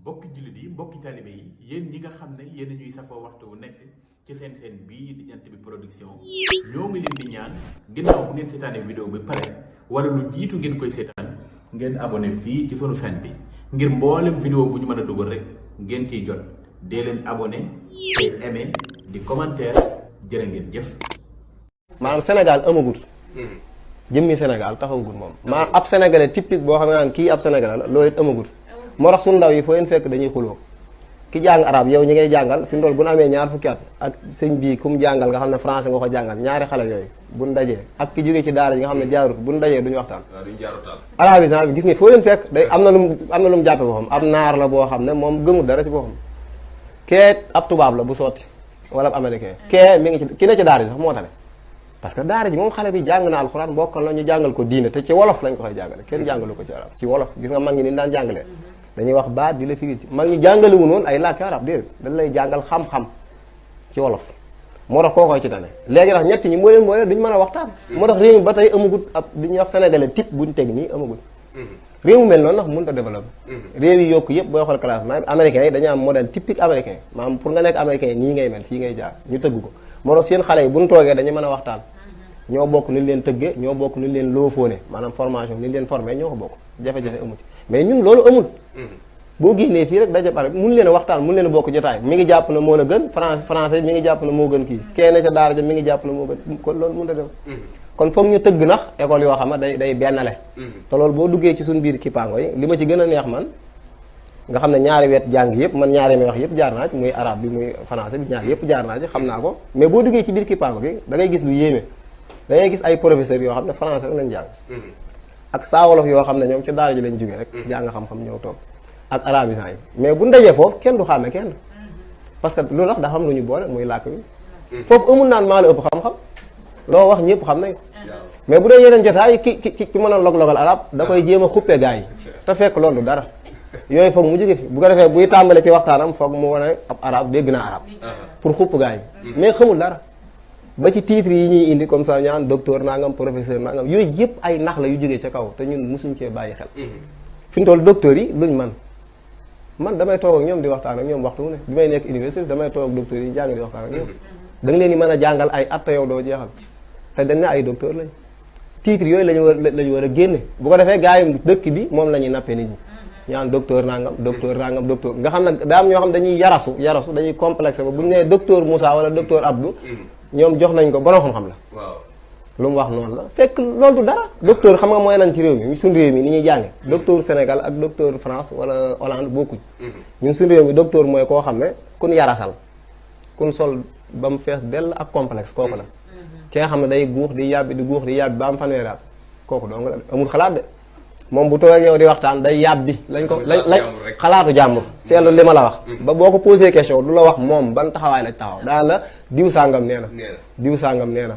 mbokki jullit yi mbokki taalibe yi yéen ñi nga xam ne yéen ñuy safoo waxtu wu nekk ci seen bii di Jant Bi Production ñoo ngi leen di ñaan ginnaaw bu ngeen seetaanee vidéo bi pare wala lu jiitu ngeen koy seetaan ngeen abonné fii ci sunu chaîne bi ngir mboolem vidéo bu ñu mën a dugal rek ngeen ciy jot dee leen abonné te aimé di commentaire jërë ngeen jëf. maanaam Sénégal amagut. jëmmi Sénégal taxawagut moom. maanaam ab sénégalais typique boo xam ne kii ab sénégalais la loolu it amagut. moo tax suñu ndaw yi foo leen fekk dañuy xuloo ki jàng arab yow ñi ngay jàngal fi mu toll bu ñu amee ñaar fukki at ak sëñ bii ku mu jàngal nga xam ne français nga ko jàngal ñaari xale yooyu buñ dajee ak ki jógee ci daara yi nga xam ne jaarut buñ dajee duñu waxtaan. arabisant bi gis nga foo leen fekk day am na lu mu jàppe boppam ab naar la boo xam ne moom gëmul dara ci boppam kee ab tubaab la bu sotti wala ab américain kee mi ngi ci ki ne ci daara ji sax moo tane parce que daara ji moom xale bi jàng na alxuraan bokkal na ñu jàngal ko diine te ci wolof lañ ko koy jàngale kenn jàngalu ko ci arab ci wolof gis nga mag ñi ni daan jàngalee dañuy wax baat di la firi ci mag ñi jàngalewu noonu ay làkki arab déedéet dañ lay jàngal xam-xam ci wolof moo tax koo koy ci tane léegi nag ñett ñi moo leen boole duñu mën a waxtaan moo tax réew mi ba tey amagut ab li ñuy wax sénégalais type buñ teg nii amagut réew mu mel noonu ndax mënut a développé réew yi yokk yëpp booy xool classement bi américains yi dañu am modèle typique américain maanaam pour nga nekk américain nii ngay mel fii ngay jaar ñu tëgg ko moo tax seen xale yi buñ toogee dañu mën a waxtaan ñoo bokk ni leen tëggee ñoo bokk ni leen loofoone maanaam formation ni leen formé ñoo ko bokk jafe-jafe amu ci mais ñun loolu amul boo génnee fii rek daje pare mun leen a waxtaan mun leen a bokk jotaay mi ngi jàpp na moo la gën français mi ngi jàpp na moo gën kii kenn ca daara ja mi ngi jàpp na moo gën kon loolu mënut a dem kon foog ñu tëgg nax école yoo xam ne day bennale te loolu boo duggee ci suñu biir kippaango yi li ma ci gën a neex man nga xam ne ñaari wet jàng yëpp man ñaari may wax yëpp jaar naa ci muy arabe bi muy français bi ñaari yëpp jaar naa ci xam naa ko mais boo duggee ci biir kippaango bi da ngay gis lu yéeme da ngay gis ay professeurs yoo xam ne français rek lañ jàng ak saa wolof yoo xam ne ñoom ci daara ji lañ jógee rek jàng xam-xam ñëw toog ak arabisant yi mais bu ndajee foofu kenn du xàmme kenn parce que loolu tax dafa am lu ñu boole muy làkk bi foofu amul naan maa la ëpp xam-xam loo wax ñëpp xam nañ ko mais bu dee yeneen jotaay ki mën a log-logal arab da koy jéem a xuppe gars yi te fekk loolu dara yooyu foog mu jóge fi bu ko defee buy tàmbale ci waxtaanam foog mu wane ab arab dégg na arab pour xupp gars yi mais xamul dara ba ci titre yi ñuy indi comme ça ñaan docteur nangam professeur nangam yooyu yëpp ay nax la yu jógee ca kaw te ñun mosuñ cee bàyyi xel fi mu toll docteur yi luñ man damay toog ak ñoom di waxtaan ak ñoom waxtu mu ne bi may nekk université damay toog ak docteur yi jàng di waxtaan ak ñoom da nga leen di mën a jàngal ay at yow doo jeexal te dañ ne ay docteur lañ titre yooyu lañu war a génne bu ko defee gars yi dëkk bi moom la ñuy nappee nit ñi ñaan docteur nangam docteur nga xam ne daa am ñoo xam dañuy yarasu dañuy complexe ba bu ñu nee docteur Moussa wala docteur Abdou ñoom jox nañ ko borom xam-xam la lu mu wax noonu la fekk loolu du dara docteur xam nga mooy lan ci réew mi suñu réew mi ni ñuy jànge docteur Sénégal ak docteur France wala Hollande bokkuñ ñun suñu réew mi docteur mooy koo xam ne kun yarasal kun sol ba mu fees dell ak complexe kooku la ki nga xam ne day guux di yàbbi ba am fanweeri at kooku dong la amul xalaat de moom bu toogee ñëw di waxtaan day yàbbi lañ xalaatu jàmbur seetlu li ma la wax ba boo ko posé question du la wax moom ban taxawaay lañ taxaw daal la diw sàngam nee na diw sàngam nee na